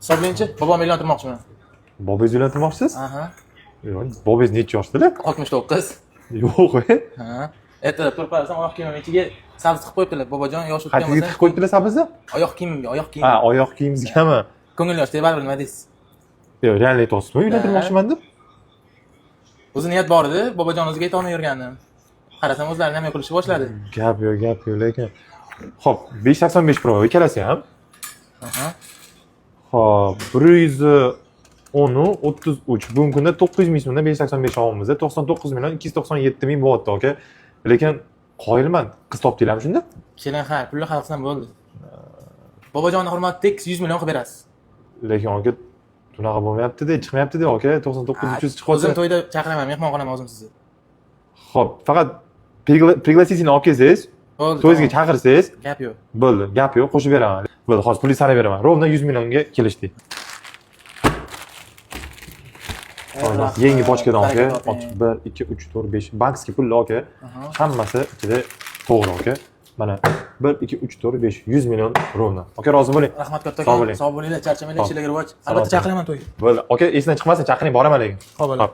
Hisoblangchi, bobom uylantirmoqchiman. Bobongizni uylantirmoqchisiz? Aha. Yo'q, bobongiz necha yoshdilar? 69. Yo'q, e. Ha. Ertalab turib qarasam, oyoq kiyimim ichiga sabzi tiqib qo'yibdilar. Bobojon yosh o'tgan Qayerga tiqib qo'yibdilar sabzi? Oyoq kiyimimga, oyoq kiyim. Ha, oyoq kiyimingizgami? Ko'ngil yoshda baribir nima deysiz? Yo'q, real aytyapsizmi, uylantirmoqchiman deb? O'zi niyat bor edi, bobojon o'ziga aytolmay yurgandim. Qarasam, o'zlari nima qilishni boshladi. Gap yo'q, gap yo'q, lekin. Xo'p, 585 Pro ikkalasi ham. Aha. Xo'p, 110 33. Bugungi kunda 900 ming so'mdan 585 olamiz. 99 million 297 ming bo'lyapti, aka. Lekin qoyilman. Qiz topdinglarmi shunda? Kelin ha, pulni hal qilsam bo'ldi. Bobojonni hurmati tekis 100 million qilib berasiz. Lekin aka, bunaqa bo'lmayapti-da, chiqmayapti-da, aka, 99 300 O'zim chiqyapti. to'yda chaqiraman, mehmon qilaman o'zim sizni. Xo'p, faqat пригласительный olib kelsangiz, Bo'ldi. to'yingizga Tamom. chaqirsangiz, Gap yo'q. Bo'ldi, gap yo'q, qo'shib beraman. Bo'ldi, hozir pulni sanab beraman. Ровно 100 millionga kelishdik. Yangi pochkadan, aka. Baraka toping. 1 2 3 4 5 банковский pullar, aka. Hammasi ichida to'g'ri, aka. Mana 1 2 3 4 5, 100 million ровно. Aka, rozi bo'ling. Rahmat Sog' kattakon. bo'ling. Sog' bo'linglar, charchamanglar, Xo'p. ishlarga rivoj. Salom. Albatta chaqiraman to'yga. Bo'ldi. Aka, esdan chiqmasin, chaqiring, boraman lekin. Xo'p, bo'ldi. Xo'p.